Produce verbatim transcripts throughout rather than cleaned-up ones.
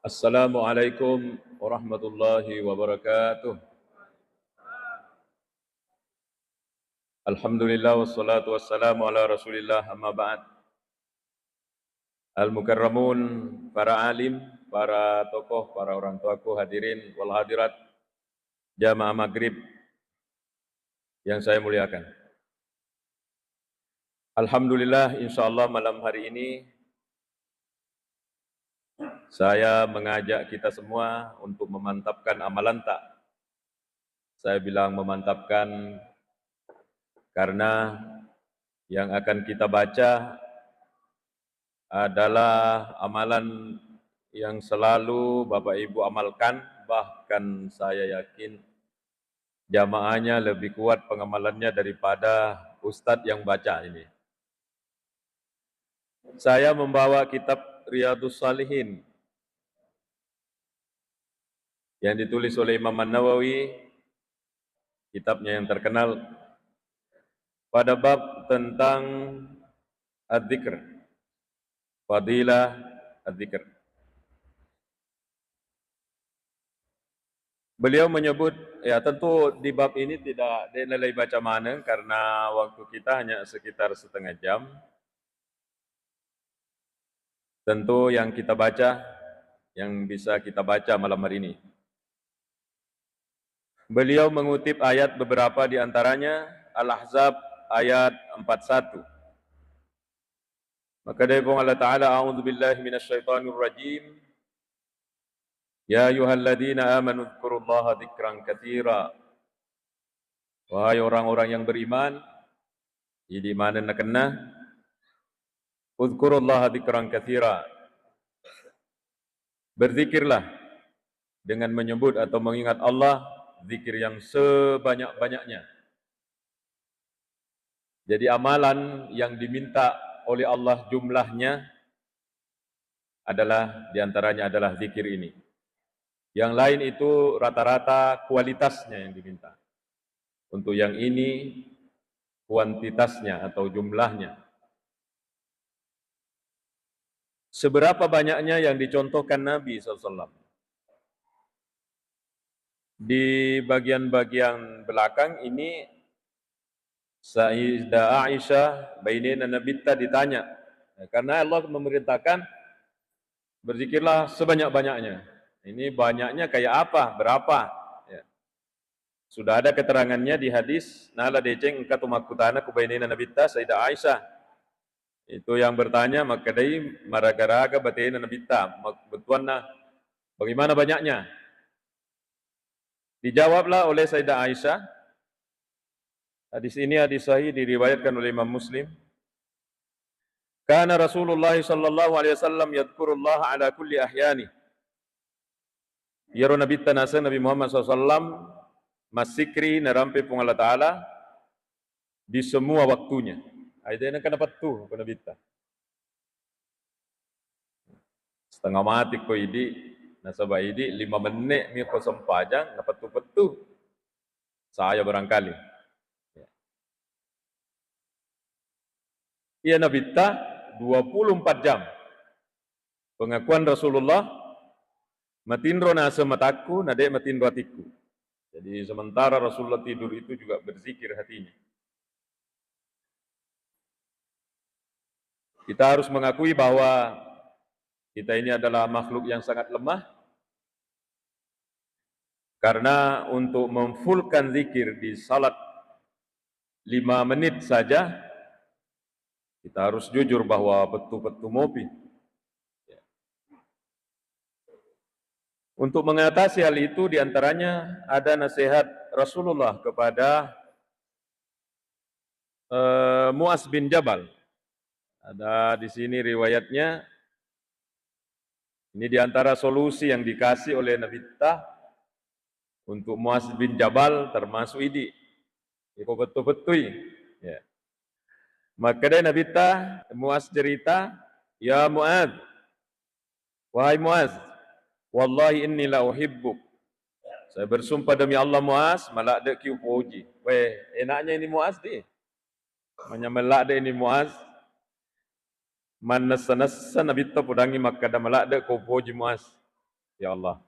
Assalamualaikum warahmatullahi wabarakatuh. Alhamdulillah, wassalatu wassalamu ala Rasulillah, amma ba'd. Al-mukarramun, para alim, para tokoh, para orang tuaku, hadirin wal hadirat, jamaah maghrib yang saya muliakan. Alhamdulillah, insya Allah malam hari ini saya mengajak kita semua untuk memantapkan amalanta. Saya bilang memantapkan karena yang akan kita baca adalah amalan yang selalu Bapak Ibu amalkan, bahkan saya yakin jamaahnya lebih kuat pengamalannya daripada ustadz yang baca ini. Saya membawa kitab Riyadhus Shalihin yang ditulis oleh Imam An-Nawawi, kitabnya yang terkenal, pada bab tentang adzikr, fadilah adzikr. Beliau menyebut, ya, tentu di bab ini tidak, de' nalai baca maneng karena waktu kita hanya sekitar setengah jam. Tentu yang kita baca, yang bisa kita baca malam hari ini. Beliau mengutip ayat beberapa, di antaranya Al-Ahzab ayat empat satu. Maka dari Puang Allah Ta'ala, "A'udzu billahi minasyaitonir rajim. Ya ayyuhalladzina amanu dzkurullaha dzikran katsira." Wahai orang-orang yang beriman, idi maneng nakenna, "Udzkurullaha dzikran katsira." Berzikirlah dengan menyebut atau mengingat Allah, zikir yang sebanyak-banyaknya. Jadi amalan yang diminta oleh Allah jumlahnya adalah, diantaranya adalah zikir ini. Yang lain itu rata-rata kualitasnya yang diminta. Untuk yang ini kuantitasnya atau jumlahnya. Seberapa banyaknya yang dicontohkan Nabi sallallahu alaihi wasallam? Di bagian-bagian belakang ini, Sayyidah Aisyah, bainena Nabitta, ditanya. Ya, karena Allah memerintahkan, "Berzikirlah sebanyak-banyaknya." Ini banyaknya kayak apa? Berapa? Ya. Sudah ada keterangannya di hadis, nala deceng engka tu makkutana ku bainena Nabitta, Sayyidah Aisyah. Itu yang bertanya, makkedai maraga-raga batena Nabitta, mak-, bettuanna, "Bagaimana banyaknya?" Dijawablah oleh Sayyidah Aisyah, hadis ini hadis sahih, diriwayatkan oleh Imam Muslim. Kana Rasulullah sallallahu alaihi wasallam yadhkurullaha ala kulli ahyani. Iyaro Nabitta naseng Nabi Muhammad sallallahu alaihi wasallam massikri narampe Puang Allah Ta'ala di semua waktunya. Ai de' nengka napettu ko Nabitta. Setengah mati ko idi, nasaba idi lima menit mi ko sempajang, napettu-pettu. Saya barangkali. Iya Nabitta dua puluh empat jam. Pengakuan Rasulullah, "Matinro naseng matakku, na de' matinro atikku." Jadi sementara Rasulullah tidur itu juga berzikir hatinya. Kita harus mengakui bahwa kita ini adalah makhluk yang sangat lemah, karena untuk memfullkan zikir di salat lima menit saja, kita harus jujur bahwa pettu-pettu mopi. Untuk mengatasi hal itu, diantaranya ada nasihat Rasulullah kepada, eh, Muaz bin Jabal. Ada di sini riwayatnya. Ini diantara solusi yang dikasih oleh Nabitta untuk Muaz bin Jabal, termasuk idi. Iko pettu-pettui. Ya. Makkedai Nabitta, Muaz cerita, "Ya Muaz, wahai Muaz, wallahi inni la uhibbuk." Saya bersumpah demi Allah Muaz, maladde' ki upoji. Weh, enaknya ini Muaz di. Manyameng ladde' ini Muaz. Mannessa-nessa Nabitta podangngi makkeda, "Maladde' ko upoji Muaz." Ya Allah.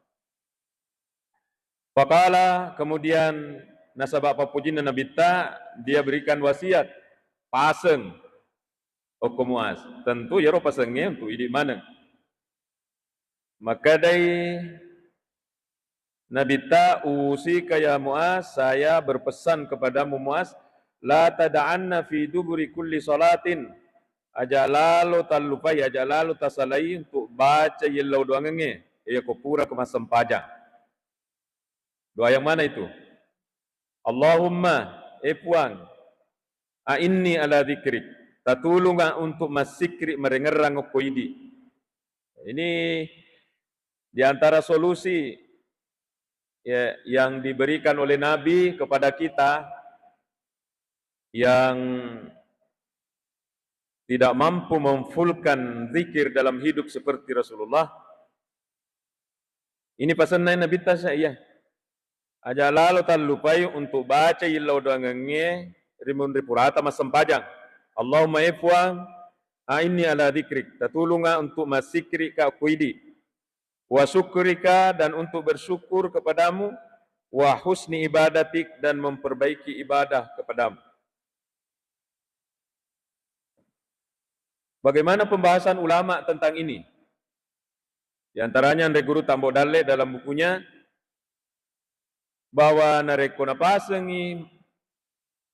Faqala, kemudian nasaba pappojinna Nabitta, dia berikan wasiat, paseng okko Muaz. Tentu iyaro pasengnge untuk idi maneng. Makkedai Nabitta, "Usika ya Muaz, saya berpesan kepadamu Muaz, la tada'anna fi duburi kulli salatin." Aja lalo tallupai, aja lalo tasalai untuk baca yellau doangengnge, iya ko pura ko massempajang. Doa yang mana itu? Allahumma, eh Puang, a'inni ala dzikrik, tatulunga untuk massikri marengerrang okko idi. Ini di antara solusi, ya, yang diberikan oleh Nabi kepada kita yang tidak mampu memfullkan zikir dalam hidup seperti Rasulullah. Ini pasenna Nabitta sa iya. Aja lalo tallupai untuk baca illau doangengnge rimunri purata massempajang. Allahumma, eh Puang, a'inni ala dzikrik, tatulunga untuk massikri ka kuidi. Wa syukrika, dan untuk bersyukur kepadamu, wa husni ibadatik, dan memperbaiki ibadah kepadamu. Bagaimana pembahasan ulama tentang ini? Di antaranya Anre Guru Tambo Dalle dalam bukunya, bahwa narekko napasengi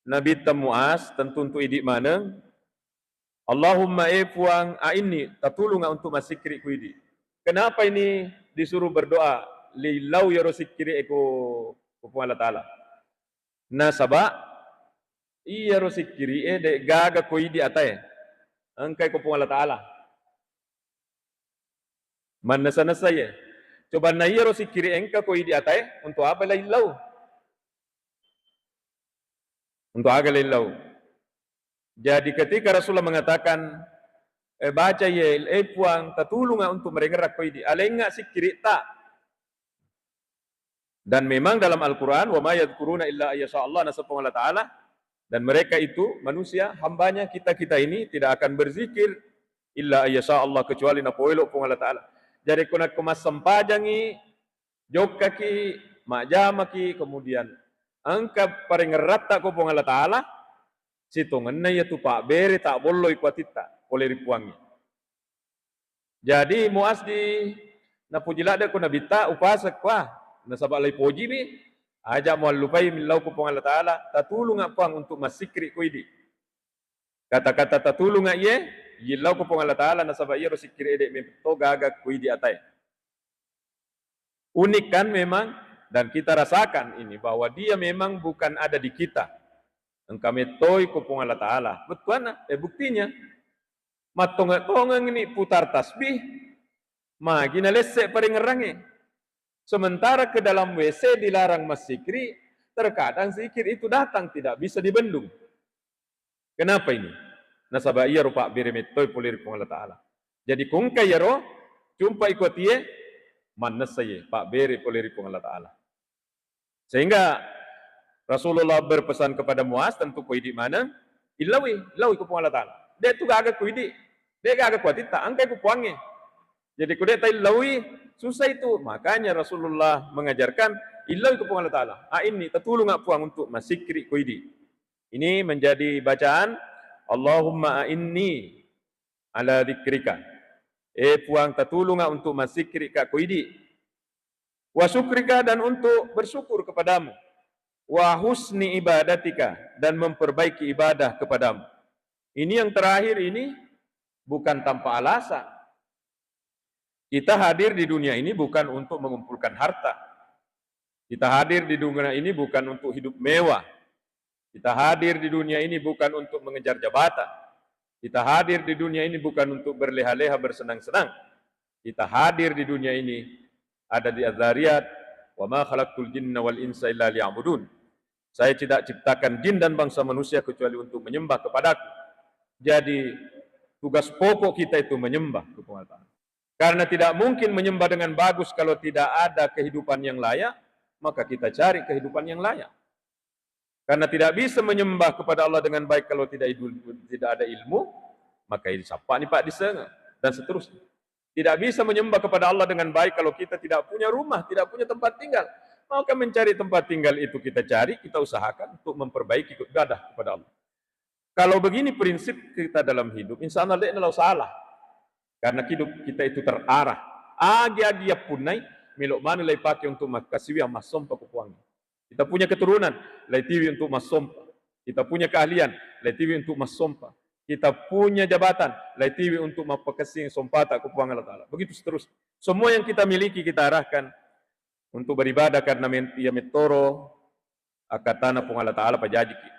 Nabitta Muaz, tentu untuk idi maneng, Allahumma, eh Puang, a'inni, tatulunga untuk massikri ku idi. Kenapa ini disuruh berdoa? Lillau yaro sikkiri e ko, ko Puang Allah Ta'ala. Nasaba iyaro sikkiri e de gaga ko idi atae. Engkai ko Puang Allah Ta'ala. Mannessa-nessa ye. Cobanna iyaro sikkiri engka ko idi atae, untuk apa laillau? Untuk aga laillau? Jadi ketika Rasulullah mengatakan, eh, baca ye, eh Puang, tatulunga untuk merengerra ko idi. Alengnga sikkiri ta. Dan memang dalam Al-Quran, "Wa ma yadzkuruna illa ayyasha Allah," naseng Puang Allah Ta'ala, dan mereka itu manusia, hambanya, kita-kita ini tidak akan berzikir illa ayyasha Allah, kecuali napoelo Puang Allah Ta'ala. Jadi ko nakko massempajangi, jokkaki, majjamaki, kemudian engka parengerratta ko Puang Allah Ta'ala, sitongenna iyatu pabbere tabbolloi ku atitta pole ri Puangnge. Jadi Muaz di napuji ladde ko Nabitta, upasek kua, nasaba laipojiwi, aja muallupai millau ko Puang Allah Ta'ala, tatulunga Puang untuk massikri ko idi. Kata-kata tatulunga iye, yillau ko Puang Allah Ta'ala, nasaba iyaro sikkiri ede metto gaga ko idi atae. Unik kan memang, dan kita rasakan ini bahwa dia memang bukan ada di kita. Engka mettoi ko Puang Allah Ta'ala. Bettuanna, eh, buktinya. Mattonge-tongeng ini putar tasbih, magi nalesse parengerrangnge. Sementara ke dalam W C dilarang massikri, terkadang zikir itu datang, tidak bisa dibendung. Kenapa ini? Nasaba iyaro pabbere mettoi pole ri Puang Allah Ta'ala. Jadi ko engka iyaro, cumpai ko atie, mannessa ye, pabbere pole ri Puang Allah Ta'ala. Sehingga Rasulullah berpesan kepada Muaz, tentu ko idi maneng, illaui, illaui ko Puang Allah Ta'ala. De tu gaga ko idi, de gaga ko atitta, engkai ko Puangnge. Jadi ko de taillaui, susah itu. Makanya Rasulullah mengajarkan, illaui ko Puang Allah Ta'ala. A'inni, tatulunga Puang untuk massikri ko idi. Ini menjadi bacaan, Allahumma a'inni ala dzikrika. Eh Puang, tatulunga untuk massikri ka ko idi. Wa syukrika, dan untuk bersyukur kepadamu. Wa husni ibadatika, dan memperbaiki ibadah kepadamu. Ini yang terakhir ini bukan tanpa alasan. Kita hadir di dunia ini bukan untuk mengumpulkan harta. Kita hadir di dunia ini bukan untuk hidup mewah. Kita hadir di dunia ini bukan untuk mengejar jabatan. Kita hadir di dunia ini bukan untuk berleha-leha, bersenang-senang. Kita hadir di dunia ini ada di Az-Zariyat, "Wa ma khalaqtul jinna wal insa illa liya'budun." Saya tidak ciptakan jin dan bangsa manusia kecuali untuk menyembah kepadaku. Jadi, tugas pokok kita itu menyembah kepada Allah Ta'ala. Karena tidak mungkin menyembah dengan bagus kalau tidak ada kehidupan yang layak, maka kita cari kehidupan yang layak. Karena tidak bisa menyembah kepada Allah dengan baik kalau tidak idul-, tidak ada ilmu, maka ini sapa ni Pak disenge, dan seterusnya. Tidak bisa menyembah kepada Allah dengan baik kalau kita tidak punya rumah, tidak punya tempat tinggal. Maka mencari tempat tinggal itu kita cari, kita usahakan untuk memperbaiki ibadah kepada Allah. Kalau begini prinsip kita dalam hidup, insya Allah de'na lao salah. Karena hidup kita itu terarah. Agi-agi yappunnai, melo' maneng lai pake untuk makkasiwiang massompa ko Puangnge. Kita punya keturunan, lai tiwi untuk massompa. Kita punya keahlian, lai tiwi untuk massompa. Kita punya jabatan, lai tiwi untuk mappakessing sompata ko Puang Allah Ta'ala. Begitu seterusnya. Semua yang kita miliki kita arahkan untuk beribadah karena men-, iya mettoro akkattana Puang Allah Ta'ala pajajiki.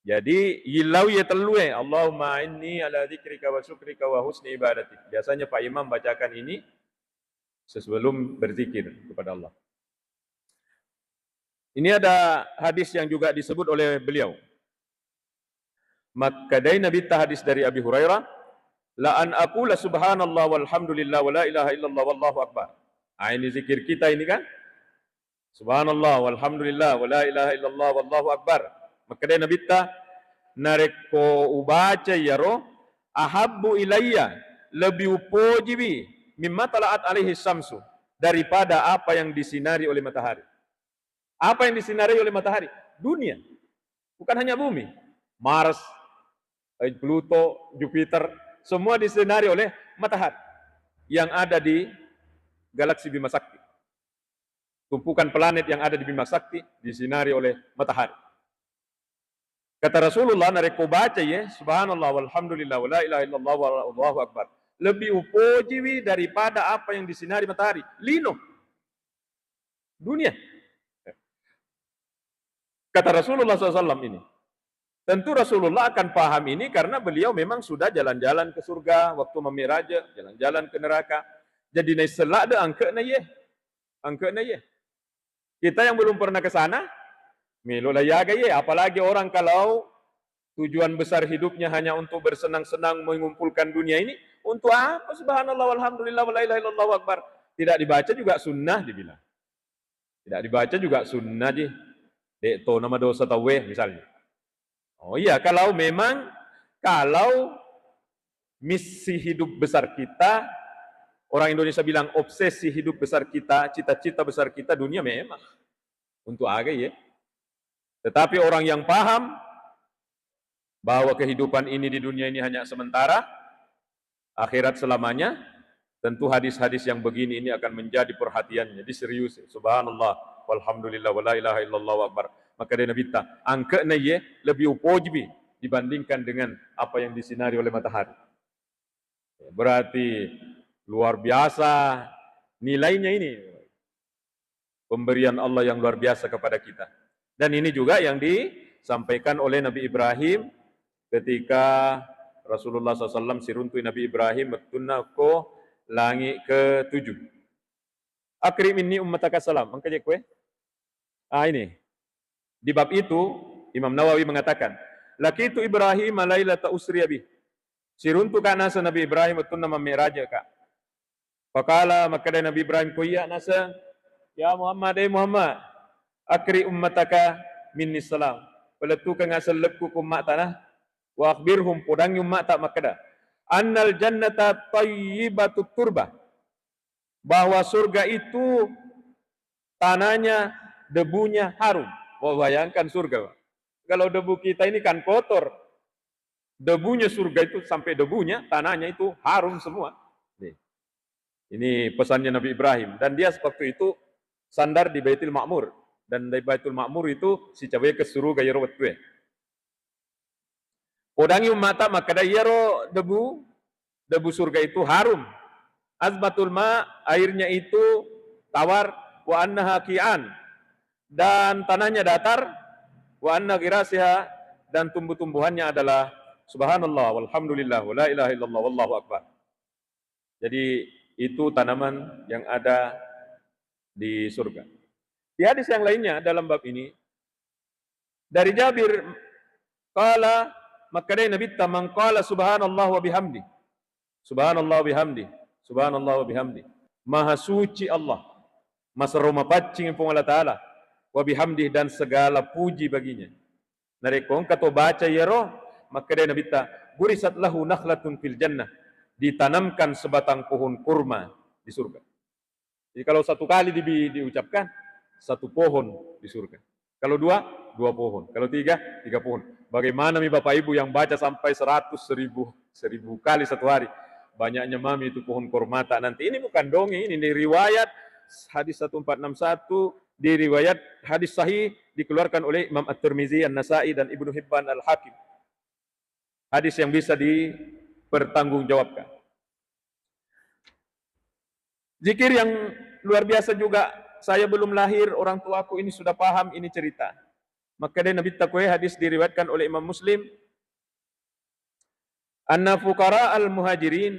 Jadi, yillau iya tellue, Allahumma inni ala dzikrika wa syukrika wa husni ibadatik. Biasanya Pak Imam bacakan ini sebelum berzikir kepada Allah. Ini ada hadis yang juga disebut oleh beliau. Makkedai Nabitta hadis dari Abi Hurairah, "La an aqula subhanallah walhamdulillah wa la ilaha illallah wallahu akbar." Ah, ini zikir kita ini kan? Subhanallah walhamdulillah wa la ilaha illallah wallahu akbar. Makkedai Nabitta, "Narekko ubaca iyaro, ahabbu ilayya, lebih upojiwi, mimma tala'at alaihi syamsu, daripada apa yang disinari oleh matahari." Apa yang disinari oleh matahari? Dunia. Bukan hanya bumi. Mars, eh, Pluto, Jupiter, semua disinari oleh matahari yang ada di galaksi Bima Sakti. Tumpukan planet yang ada di Bima Sakti disinari oleh matahari. Kata Rasulullah, narekko baca ye, subhanallah, walhamdulillah, wa la ilaha illallah, wallahu akbar, lebih upojiwi daripada apa yang disinari matahari. Lino. Dunia. Kata Rasulullah sallallahu alaihi wasallam ini. Tentu Rasulullah akan paham ini karena beliau memang sudah jalan-jalan ke surga waktu mammiraja, jalan-jalan ke neraka. Jadi naisseng ladde angke'na ye. Angke'na ye. Kita yang belum pernah ke sana, melo lah yaga ye. Apalagi orang kalau tujuan besar hidupnya hanya untuk bersenang-senang mengumpulkan dunia ini, untuk apa subhanallah walhamdulillah wa la ilaha illallah akbar? Tidak dibaca juga sunnah dibilang. Tidak dibaca juga sunnah ji. Dek to nama dosa tauwe misalnya. Oh iya, kalau memang, kalau misi hidup besar kita, orang Indonesia bilang obsesi hidup besar kita, cita-cita besar kita dunia memang. Untuk aga ye. Tetapi orang yang paham bahwa kehidupan ini di dunia ini hanya sementara, akhirat selamanya, tentu hadis-hadis yang begini ini akan menjadi perhatiannya, diseriusi. Subhanallah, walhamdulillah, wa la ilaha illallah akbar. Makkedai Nabitta, angke'na ye lebih upojiwi dibandingkan dengan apa yang disinari oleh matahari. Berarti luar biasa nilainya ini. Pemberian Allah yang luar biasa kepada kita. Dan ini juga yang disampaikan oleh Nabi Ibrahim ketika Rasulullah sallallahu alaihi wasallam siruntui Nabi Ibrahim wettunna ko langi ketujuh. "Aqri minni ummataka salam." Engka je kue? Ah, ini. Di bab itu, Imam Nawawi mengatakan, "Laqitu Ibrahim lailata usriya bih." Siruntuka naseng Nabi Ibrahim wettunna mammi'rajka. Faqala, makkeda Nabi Ibrahim, ko iya naseng, "Ya Muhammad, eh Muhammad, aqri ummataka minni salam." Palettukeng asellekku ku umma'ta na, wa akhbirhum, podangngi umma'ta makkeda, "Annal jannata tayyibatut turbah." Bahwa surga itu tanahnya, debunya harum. Wah, bayangkan surga, Pak. Kalau debu kita ini kan kotor. Debunya surga itu, sampai debunya, tanahnya itu harum semua. Nih. Ini pesannya Nabi Ibrahim. Dan dia waktu itu sandar di Baitul Ma'mur. Dan dari Baitul Ma'mur itu sicawe ke surga iyaro wettue. Podangngi umma'ta makkeda, iyaro debu, debu surga itu harum. Azbatul ma, airnya itu tawar, wa annaha qi'an, dan tanahnya datar, wa anna ghirasiha, dan tumbuh-tumbuhannya adalah subhanallah, walhamdulillah, wa la ilaha illallah, wallahu akbar. Jadi, itu tanaman yang ada di surga. Di hadis yang lainnya dalam bab ini, dari Jabir, qala, makkedai Nabitta, "Man qala subhanallah wa bihamdi." Subhanallah wa bihamdi. Subhanallah wa bihamdi. Maha suci Allah. Maserro mapaccing Puang Allah Ta'ala. Wa bihamdi, dan segala puji baginya. Narekko engka to baca iyaro, makkedai Nabitta, "Ghurisat lahu nakhlatun fil jannah." ditanamkan sebatang pohon kurma di surga. Jadi kalau satu kali dibi-, diucapkan, satu pohon di surga. Kalau dua, dua pohon. Kalau tiga, tiga pohon. Bagaimana mi Bapak Ibu yang baca sampai seratus, seribu, seribu kali satu hari? Banyaknya mami itu pohon kurmata nanti. Ini bukan dongeng, ini, ini riwayat hadis satu empat enam satu, di riwayat hadis sahih dikeluarkan oleh Imam At-Tirmizi, An-Nasai, dan Ibnu Hibban, Al-Hakim. Hadis yang bisa dipertanggungjawabkan. Zikir yang luar biasa juga, saya belum lahir, orang tuaku ini sudah paham ini cerita. Makkeda Nabitta koe, hadis diriwayatkan oleh Imam Muslim, "Anna fuqara al-muhajirin,"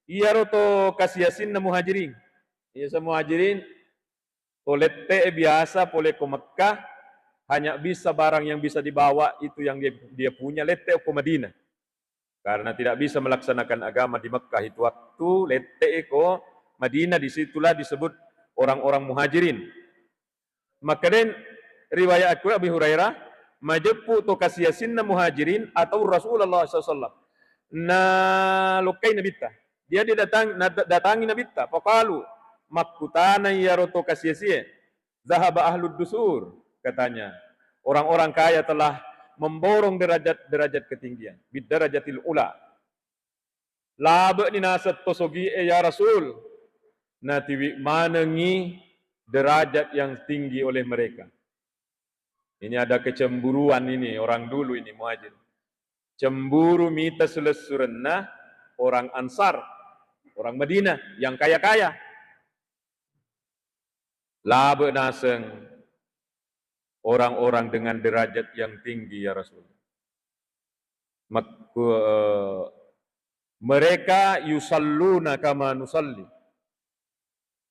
iyaro to kasiasinna muhajirin. Iya, sa muhajirin, to lette biasa pole ko Mekkah, hanya bisa barang yang bisa dibawa itu yang dia, dia punya, lette ko Madinah. Karena tidak bisa melaksanakan agama di Mekkah itu waktu, lette ko Madinah, disitulah disebut orang-orang muhajirin. Makkeda riwayat aku Abi Hurairah, majeppu to kasiasinna muhajirin atau Rasulullah sallallahu alaihi wasallam. Na lokkai Nabitta. Dia didatang-, na-, datangi Nabitta. Faqalu, makkutana iyaro to kasiasie. Zahaba ahlud dusur, katanya. Orang-orang kaya telah memborong derajat-derajat ketinggian. Bid darajatil ula. Labe'ni naseng to sogi'e, ya Rasul. Natiwi manengi derajat yang tinggi oleh mereka. Ini ada kecemburuan ini orang dulu ini, muhajir. Cemburu mita selessurenna orang Ansar, orang Madinah yang kaya-kaya. Labe naseng orang-orang dengan derajat yang tinggi, ya Rasul. Mak-, eh, mereka yusalluna kama nusalli.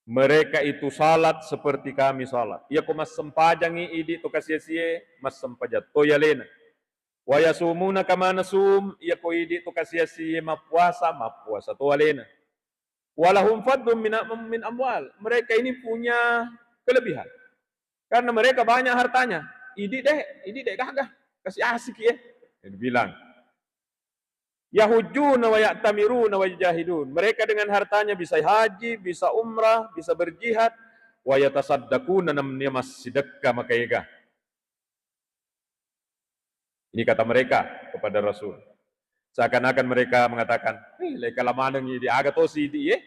Mereka itu salat seperti kami salat. Iya ko massempajangi idi to kasiasie, massempajang to alena. Wa yasumuna kama nasum, iya ko idi to kasiasie mappuasa, mappuasa to alena. Walahum fadlun min, min amwal. Mereka ini punya kelebihan. Karena mereka banyak hartanya. Idi deh, idi deh gagah. Kasih asik ya. Dia bilang. Yahujjuna wa ya'tamiruna wa yujahidun. Mereka dengan hartanya bisa haji, bisa umrah, bisa berjihad. Wa yatasaddaquna, namnia massidekka makaega. Ini kata mereka kepada Rasul. Seakan-akan mereka mengatakan, "Eh, lai kala maneng idi, aga tosi idi, ye?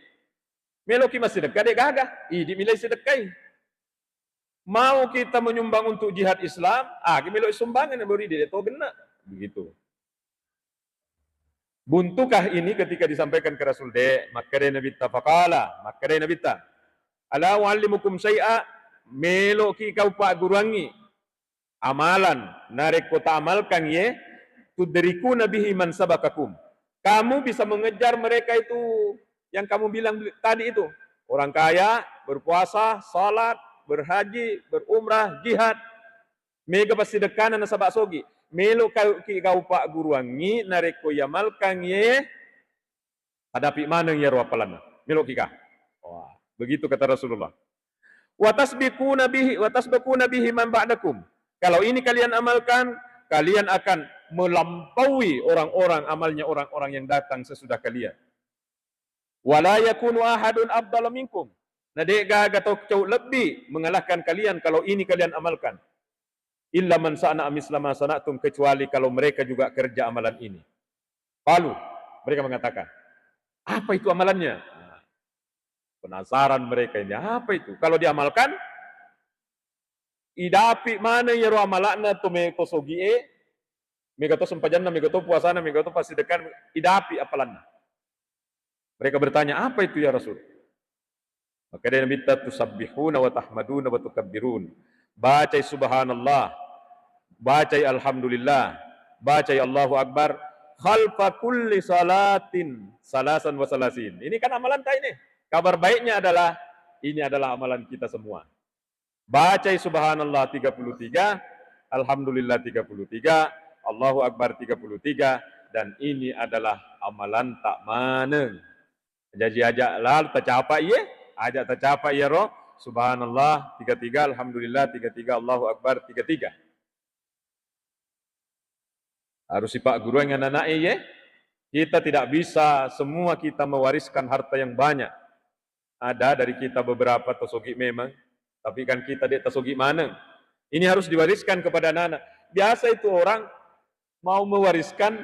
Meloki massidekka de gaga, idi milai sidekkai. Mau kita menyumbang untuk jihad Islam, agi melo sumbangan yang beri de to genna." Begitu. Buntukah ini ketika disampaikan ke Rasul? De, makkeda Nabitta, faqala, makkeda Nabitta, "Ala uallimukum syai'a, meloki kau pagguruangi amalan, narekko taamalkan ye, tudrikuna bihi man sabakakum." Kamu bisa mengejar mereka itu yang kamu bilang tadi itu. Orang kaya, berpuasa, salat, berhaji, berumrah, jihad. Mega passidekkana nasaba sogi. Melo kau ki gau pagguruangi narekko iamalkan ye, hadapi maneng iyaro appalanna. Melo ki ka. Wah, begitu kata Rasulullah. Watasbiquna bihi, watasbiquna bihi man ba'dakum. Kalau ini kalian amalkan, kalian akan melampaui orang-orang, amalnya orang-orang yang datang sesudah kalian. Wala yakunu ahadun afdala minkum. Na de gaga to cau lebbi mengalahkan kalian kalau ini kalian amalkan. Illa man sana'a misla ma sana'tum, kecuali kalau mereka juga kerja amalan ini. Lalu mereka mengatakan, "Apa itu amalannya?" Nah, penasaran mereka ini, "Apa itu?" Kalau diamalkan, idapi mana iyaro amalakna to me-, to sogie, mega to sempajanna, mega to puasana, mega to passidekkana, idapi appalanna. Mereka bertanya, "Apa itu, ya Rasul?" Maka dia Nabitta, "Tusabbihuna wa tahmaduna wa tukabbirun." Bacai subhanallah, bacai alhamdulillah, bacai Allahu Akbar, khalfa kulli salatin salasan wa salasin. Ini kan amalan ta ini. Kabar baiknya adalah, ini adalah amalan kita semua. Bacai subhanallah tiga puluh tiga, alhamdulillah tiga puluh tiga, Allahu Akbar tiga puluh tiga, dan ini adalah amalan ta maneng. Jaji aja lalu tacapa iye, aja tacapa iyaro subhanallah tiga tiga, alhamdulillah tiga tiga, Allahu Akbar tiga tiga. Harus sipagguruang anak-anak iye. Kita tidak bisa semua kita mewariskan harta yang banyak. Ada dari kita beberapa tosogi memang, tapi kan kita dek tosogi maneng. Ini harus diwariskan kepada anak-anak. Biasa itu orang mau mewariskan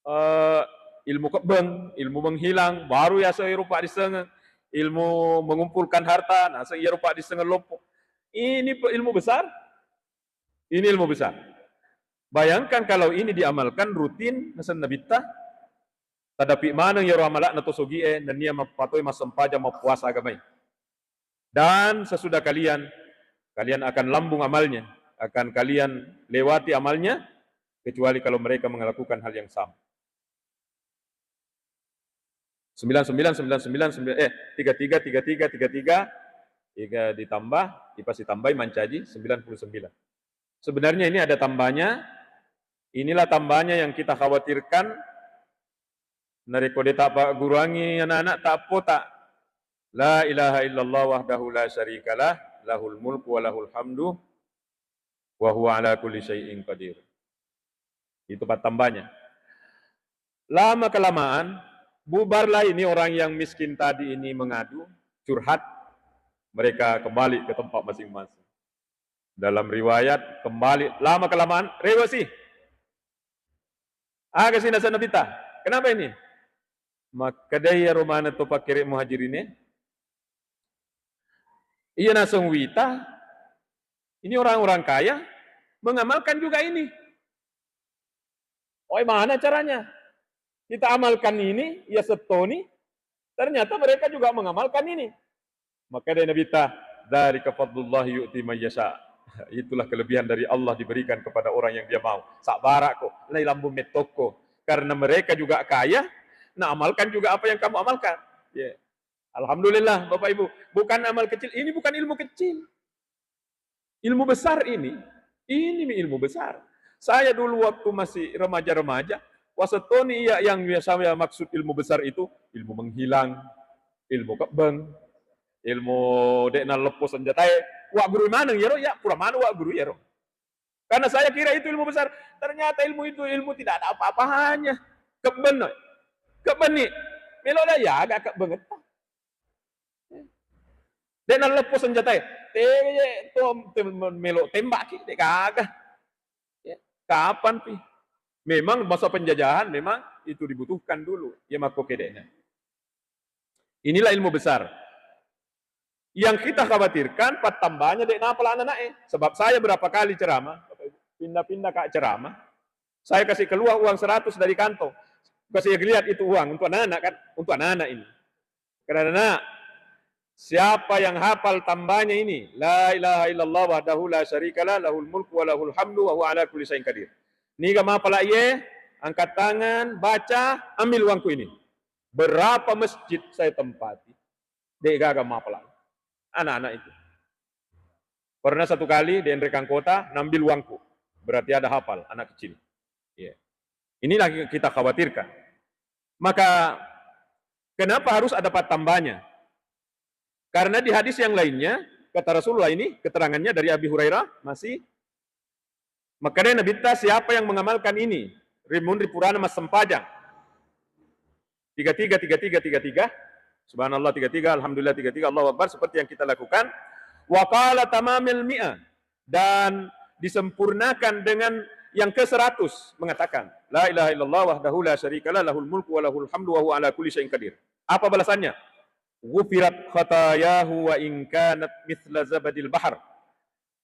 eh, ilmu kebbeng, ilmu menghilang, baru yaseng rupa disengeng, ilmu mengumpulkan harta, naseng iya rupa disengeng loppo. Ini pe-, ilmu besar. Ini ilmu besar. Bayangkan kalau ini diamalkan rutin, naseng Nabitta, tadapi maneng yaro amalakna tosogi e, nennia mappatoi massempajang, mappuasa agamai. Dan sesudah kalian, kalian akan lambung amalnya, akan kalian lewati amalnya, kecuali kalau mereka melakukan hal yang sama. Sembilan sembilan, sembilan sembilan, sembilan, eh, tiga tiga, tiga tiga, tiga tiga, tiga ditambah, dipasi tambahi mancaji sembilan puluh sembilan. Sebenarnya ini ada tambahnya, inilah tambahnya yang kita khawatirkan. Narekko de tapagguruangi anak-anak, tappo ta, la ilaha illallah wahdahu la syarikalah, lahul mulku wa lahul hamdu, wa huwa ala kulli syai'in qadir. Itu pattambanya. Lama kelamaan, bubarlah ini orang yang miskin tadi ini mengadu, curhat, mereka kembali ke tempat masing-masing. Dalam riwayat, kembali, lama kelamaan, rewesi. Aga si naseng Nabitta? Kenapa ini? Makkedai iyaro maneng to pakkere muhajirine, iya naseng wita, ini orang-orang kaya mengamalkan juga ini. Oi, mana caranya? Kita amalkan ini, iya settoni, ternyata mereka juga mengamalkan ini. Maka dari Nabi ta, "Dzalika fadlullahi yu'ti may yasha." Itulah kelebihan dari Allah diberikan kepada orang yang Dia mau. Sabbarakko, lai lambung mettokko. Karena mereka juga kaya, nah, amalkan juga apa yang kamu amalkan. Ya. Alhamdulillah, Bapak Ibu. Bukan amal kecil, ini bukan ilmu kecil. Ilmu besar ini. Ini mi ilmu besar. Saya dulu waktu masih remaja-remaja, wasettoni iya yang saya maksud ilmu besar itu, ilmu menghilang, ilmu kebbeng, ilmu de' nalleppo senjatae, wa guru maneng iyaro, ya, pura maneng wa guru iyaro. Karena saya kira itu ilmu besar. Ternyata ilmu itu ilmu tidak ada apa-apanya. Kebbeng, no. Kebbeng ni. Melo dah ya agak kebbeng. De' nalleppo senjatae. Te-, to-, te-, melo tembak ki, de' gaga. Ya, kapan pi? Memang masa penjajahan memang itu dibutuhkan dulu. Ya, makko kede'na. Inilah ilmu besar. Yang kita khawatirkan, pattambanya de' napala anak-anak e. Sebab saya berapa kali ceramah, pindah-pindah ka ceramah, saya kasih keluar uang seratus dari kantong. Kasih lihat itu uang untuk anak-anak kan, untuk anak-anak ini. Karena anak, siapa yang hafal tambanya ini, la ilaha illallah wahdahu la syarikalah, lahul mulku wa lahul hamdu wa huwa ala kulli syai'in qadir. Niga mapala iye, angkat tangan, baca, ambil uangku ini. Berapa masjid saya tempati, de' gaga mapala anak-anak itu. Pernah satu kali di Enrekang Kota, nambil uangku. Berarti ada hafal, anak kecil. Ya. Inilah yang kita khawatirkan. Maka, kenapa harus ada pattambanya? Karena di hadis yang lainnya, kata Rasulullah ini, keterangannya dari Abi Hurairah, masih Makkeda Nabitta, siapa yang mengamalkan ini, rimunri purana massempajang, tiga tiga, tiga tiga, tiga tiga, subhanallah tiga tiga, alhamdulillah tiga tiga, Allahu Akbar, seperti yang kita lakukan. Wa qala tamamil mi'ah, dan disempurnakan dengan yang ke seratus, mengatakan, la ilaha illallah wahdahu la syarikalah, lahul mulku wa lahul hamdu wa huwa ala kulli syai'in qadir. Apa balasannya? Ghufirat khatayahu wa in kanat mithla zabadil bahar.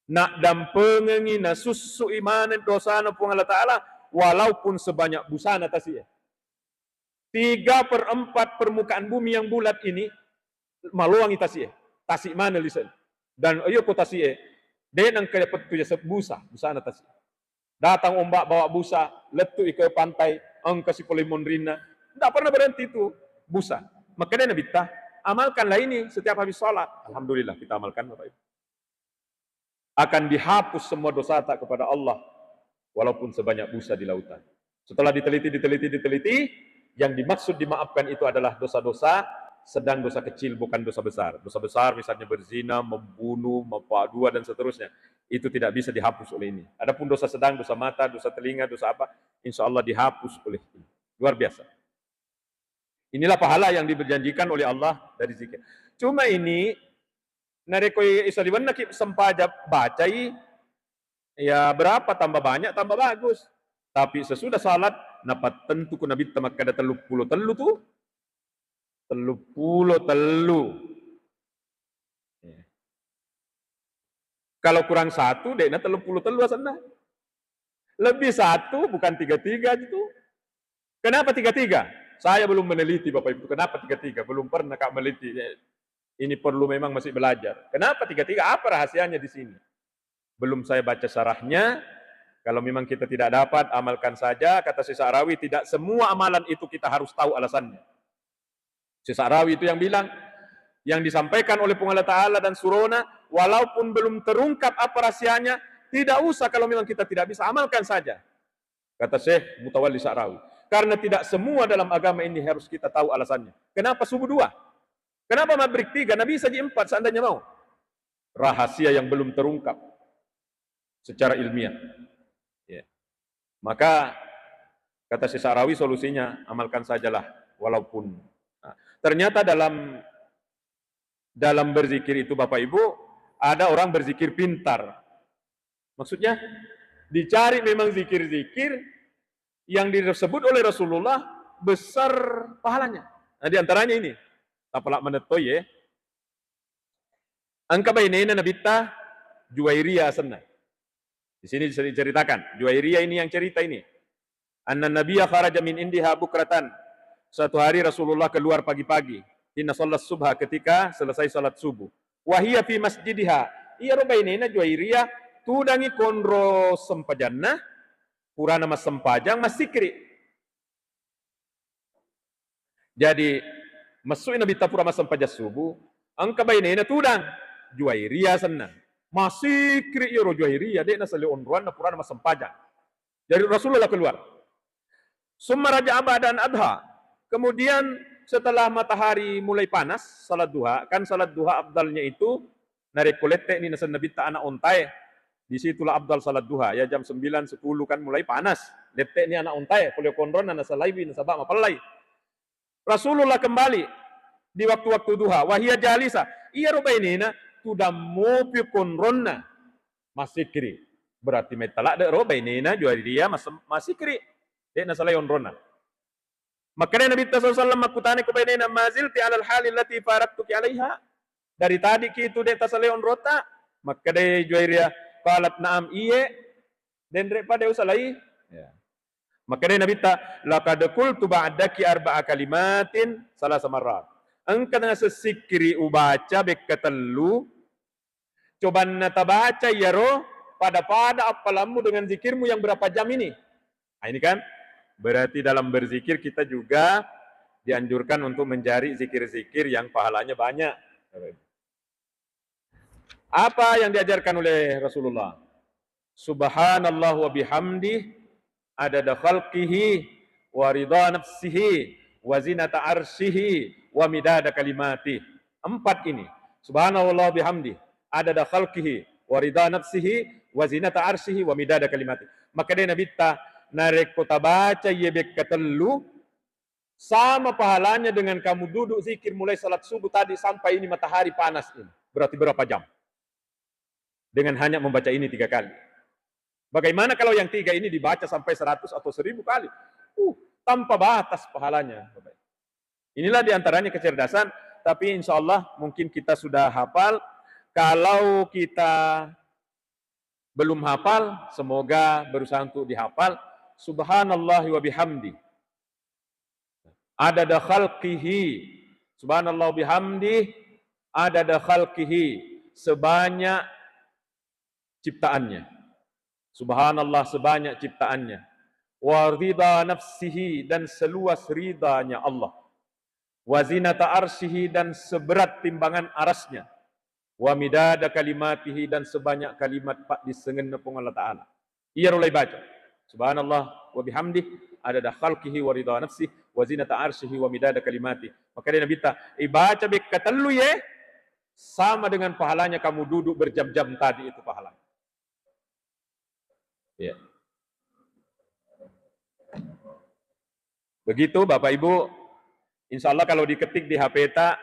Naddampengengi, nasussu'i maneng dosana Puang Allah Ta'ala, walaupun sebanyak busana tasi'e. Tiga per empat permukaan bumi yang bulat ini maloangi tasi'e. Tasi' maneng lise'na. Dan iyo ko tasi'e, de' nengka pettu yaseng busa, busana tasi'. Datang ombak bawa busa, lettu'i ke pantai, engka si pole monrinna. Ndak pernah berhenti itu busa. Makkeda Nabitta, amalkanlah ini setiap habis sholat. Alhamdulillah, kita amalkan, Bapak Ibu. Akan dihapus semua dosata kepada Allah, walaupun sebanyak busa di lautan. Setelah diteliti, diteliti, diteliti, yang dimaksud dimaafkan itu adalah dosa-dosa sedang, dosa kecil, bukan dosa besar. Dosa besar misalnya berzina, membunuh, mempakdua, dan seterusnya. Itu tidak bisa dihapus oleh ini. Adapun dosa sedang, dosa mata, dosa telinga, dosa apa, insya Allah dihapus oleh ini. Luar biasa. Inilah pahala yang dijanjikan oleh Allah dari zikir. Cuma ini, narekko isaliwennaki sempaja bacai, ya berapa tambah banyak, tambah bagus. Tapi sesudah salat, napattentuku Nabitta makkeda telluppulo tellu tu, telluppulo tellu. Ya. Kalau kurang satu, de'na telluppulo tellu asenna. Lebih satu, bukan tiga tiga itu. Kenapa tiga tiga? Saya belum meneliti, Bapak Ibu. Kenapa tiga tiga? Belum pernah, Kak, meneliti. Ini perlu memang masih belajar. Kenapa tiga tiga? Apa rahasianya di sini? Belum saya baca syarahnya. Kalau memang kita tidak dapat, amalkan saja. Kata Syekh Sa'rawi, tidak semua amalan itu kita harus tahu alasannya. Syekh Sa'rawi itu yang bilang, yang disampaikan oleh Puang Allah Ta'ala dan surona, walaupun belum terungkap apa rahasianya, tidak usah, kalau memang kita tidak bisa, amalkan saja. Kata Syekh Mutawalli Sa'rawi. Karena tidak semua dalam agama ini harus kita tahu alasannya. Kenapa subuh dua? Kenapa maghrib tiga? Nabi saja empat seandainya mau. Rahasia yang belum terungkap secara ilmiah. Ya. Maka kata Syekh Sa'rawi, solusinya amalkan sajalah, walaupun. Nah, ternyata dalam, dalam berzikir itu, Bapak Ibu, ada orang berzikir pintar. Maksudnya, dicari memang zikir-zikir yang disebut oleh Rasulullah besar pahalanya. Nah, di antaranya ini. Tapalak menettoi, ya. Engka bainena Nabitta, Juwairiyah asenna. Di sini diceritakan, Juwairiyah ini yang cerita ini. Anna Nabiya kharaja min indiha bukratan. Suatu hari Rasulullah keluar pagi-pagi. Hina shallas subha, ketika selesai salat subuh. Wa hiya fi masjidiha. Iyaro bainena Juwairiyah tudangi konro sempajanna, purana massempajang, massikri. Jadi, messu'i Nabitta pura massempajang subuh, engka bainena tudang, Juwairiyah asenna. Massikri iyaro Juwairiyah, de' nasalai onroanna purana massempajang. Jadi Rasulullah keluar. Summa raja'a ba'da an adha. Kemudian setelah matahari mulai panas, salat duha, kan salat duha afdalnya itu narekko lette'ni nasenna Nabitta anak ontae, di situlah afdal salat duha, ya jam sembilan, sepuluh kan mulai panas. Lette'ni anak ontae, pole konronna nasalaiwi nasaba mapellai. Rasulullah kembali di waktu-waktu duha, wa hiya jalisa. Iyaro bainena tudang mopi konronna massikri. Berarti metta ladde' ro bainena Juwairiyah mas-, massikri. De' nasalai onronna. Makkeda Nabitta sallallahu alaihi wasallam, makkutanai ko bainena, "Ma zilti alal hali allati faraktuki alaiha?" Dari tadi ki tu de' tasalai onrota? Makkeda Juwairiyah, qalat, "Na'am, iye." Denre pada usalai. Ya. Makkeda Nabitta, "Laqad qultu ba'daki arba'a kalimatin salasa marrat." Engka nasessikkiri ubaca bekka tellu, cobanna tabaca iyaro pada-pada appalammu dengan zikirmu yang berapa jam ini. Nah, ini kan berarti dalam berzikir kita juga dianjurkan untuk mencari zikir-zikir yang pahalanya banyak. Apa yang diajarkan oleh Rasulullah? Subhanallah wa bihamdi, adada khalqihi, wa ridha nafsihi, wa zinata arsyihi, wa midada kalimatih. Empat ini. Subhanallah bihamdi, adada khalqihi, wa ridha nafsihi, wa zinata arsyihi, wa midada kalimatih. Makkeda Nabitta, narekko tabaca iye bekka tellu, sama pahalanya dengan kamu duduk zikir mulai salat subuh tadi sampai ini matahari panas ini. Berarti berapa jam? Dengan hanya membaca ini tiga kali. Bagaimana kalau yang tiga ini dibaca sampai seratus atau seribu kali? Uh, tanpa batas pahalanya. Inilah diantaranya kecerdasan, tapi insya Allah mungkin kita sudah hafal. Kalau kita belum hafal, semoga berusaha untuk dihafal. Subhanallah wa bihamdi. Adada khalqihi. Subhanallah bihamdi. Adada khalqihi. Sebanyak ciptaannya. Subhanallah, sebanyak ciptaannya. Wa ridha nafsihi, dan seluas ridhanya Allah. Wa zinata arsyihi, dan seberat timbangan arasnya. Wa midada kalimatihi, dan sebanyak kalimat paddissengenna Puang Allah Ta'ala. Iyaro lai baca. Subhanallah wa bihamdi, adada khalqihi wa ridha nafsihi, wa zinata arsyihi wa midada kalimatihi. Makkeda Nabitta, ibaca bekka tellu ye, sama dengan pahalanya kamu duduk berjam-jam tadi itu pahalanya. Ya. Begitu, Bapak Ibu, insya Allah kalau diketik di H P-ta,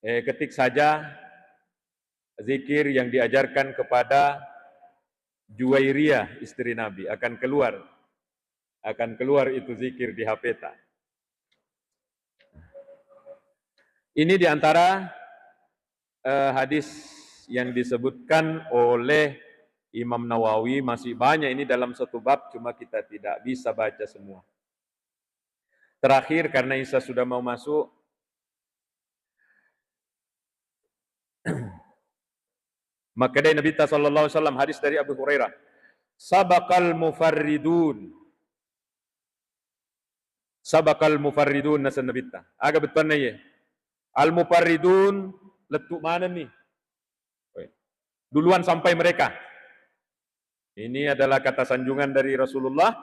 eh, ketik saja zikir yang diajarkan kepada Juwairiyah, istri Nabi, akan keluar. Akan keluar itu zikir di H P-ta. Ini di antara, eh, hadis yang disebutkan oleh Imam Nawawi, masih banyak ini dalam satu bab, cuma kita tidak bisa baca semua. Terakhir, karena Isya sudah mau masuk, makkedai Nabitta sallallahu alaihi wasallam, hadis dari Abu Hurairah, "Sabaqal mufarridun." "Sabaqal mufarridun," naseng Nabitta. Aga bettuanna iye? Al-mufarridun lettu manenni. Duluan sampai mereka. Ini adalah kata sanjungan dari Rasulullah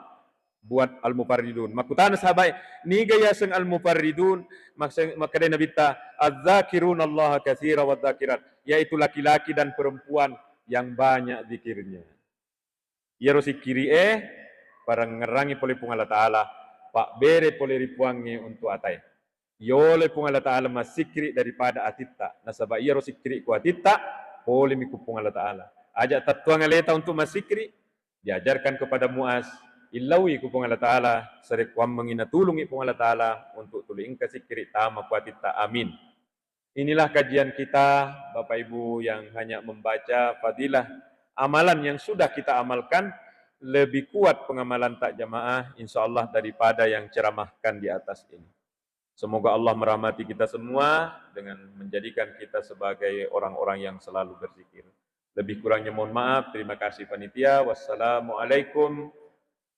buat al-mufarridun. Makkutana sahabat, "Niga yaseng al-mufarridun?" Makseng-, makkedai Nabitta, "Adz-dzakirunallaha katsira wadz-dzakirat," yaitu laki-laki dan perempuan yang banyak zikirnya. Iyaro sikkiri'e parengngerangngi pole Puang Allah Ta'ala, pabbere pole ri Puangnge untuk atae. Yolai Puang Allah Ta'ala massikkiri daripada atitta, nasaba iyaro sikkiri ku atitta, polemi ku Puang Allah Ta'ala. Aja tattuang aleta untuk massikkiri, diajarkan kepada Muaz, illaui ku Puang Allah Ta'ala, sarekkuammengngi natulungngi Puang Allah Ta'ala untuk tuli engka sikkiri tama ku atitta. Amin. Inilah kajian kita, Bapak Ibu, yang hanya membaca fadilah amalan yang sudah kita amalkan, lebih kuat pengamalan tak jamaah, insya Allah, daripada yang ceramahkan di atas ini. Semoga Allah merahmati kita semua dengan menjadikan kita sebagai orang-orang yang selalu berzikir. Lebih kurangnya mohon maaf. Terima kasih panitia. Wassalamualaikum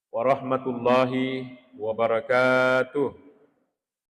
warahmatullahi wabarakatuh.